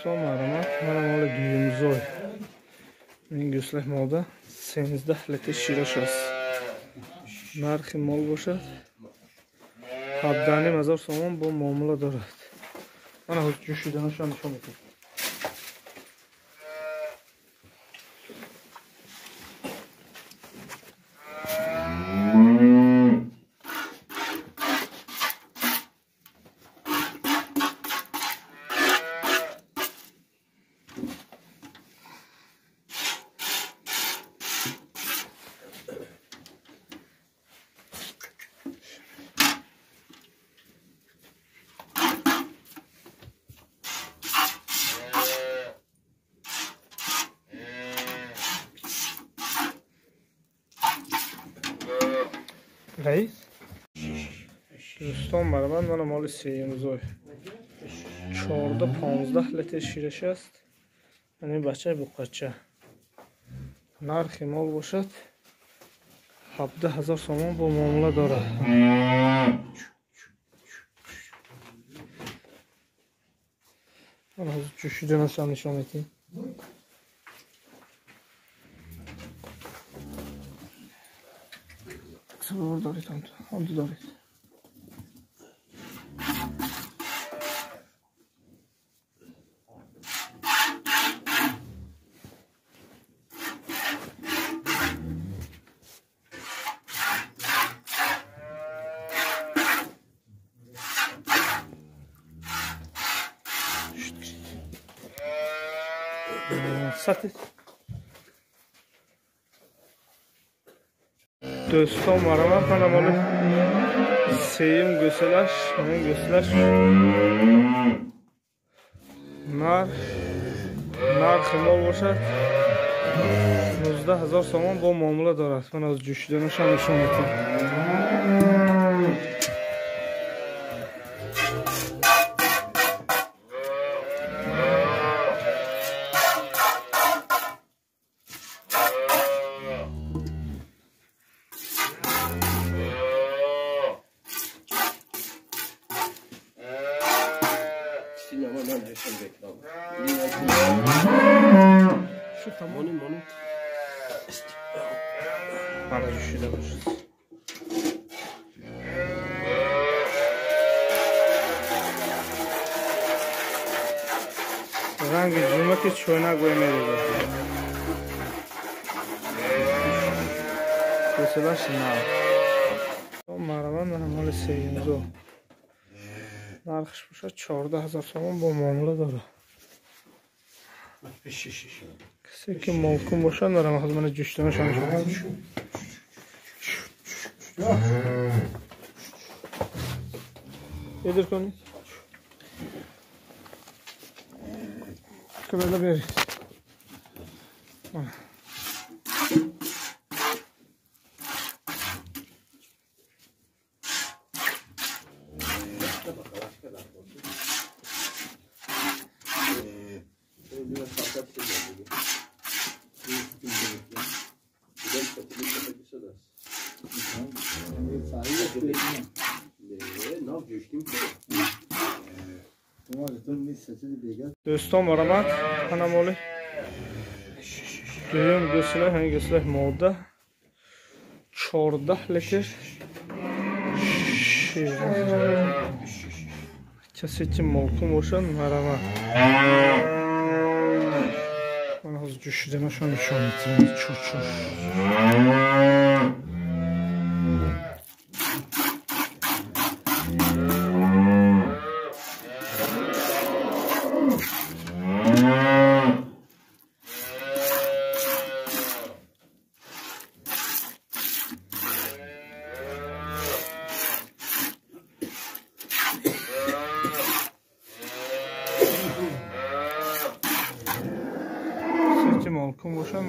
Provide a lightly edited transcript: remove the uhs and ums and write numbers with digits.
Дӯстон, марҳамат, мана моли дуюмзой. Ин гӯслаи мода 13 литр шираш аст. Нархи мол бошад 17 ҳазор сомон бо муомила дорад. Мана ҳозир ҷӯшиданашро нишон медиҳам. Раис? Дӯстон, марҳамат, мана моли сеюмзой. 14-15 литр шираш аст. Ин бачаи буқача. Нархи мол бошад 17 ҳазор сомон бо муомила дорад. Мана ҳозир ҷӯшиданашам нишон медиҳем. Доред, ҳамту доред. Сатед. Дӯстон, марҳамат, мана моли сеюм гӯсалаш, ин гӯсалаш нархи мол бошад 19 ҳазор сомон бо муомила дорад. Ман аз ҷӯшиданашам нишон медиҳам. Мана ҷӯшида бошад. Ранги ҷумаки чойна гӯй мерезад. Гӯсалаш нав. Марҳамат, мана моли сеюмзо. Нархаш бошад 14 ҳазор сомон бо муомила дорад. Касе ки молкун бошад, марҳамат, ҳозир мана ҷӯшиданашам нишон медиҳам. Edir konit. Böyle bir. Дӯстон, марҳамат, ана моли дуюм гӯсла, ҳамин гӯслаи мода 14 литр шир. Касе ки молкун бошад, марҳамат. Ман ҳозир ҷӯшиданашро нишон медиҳам. Чур-чур. Молкун бошад.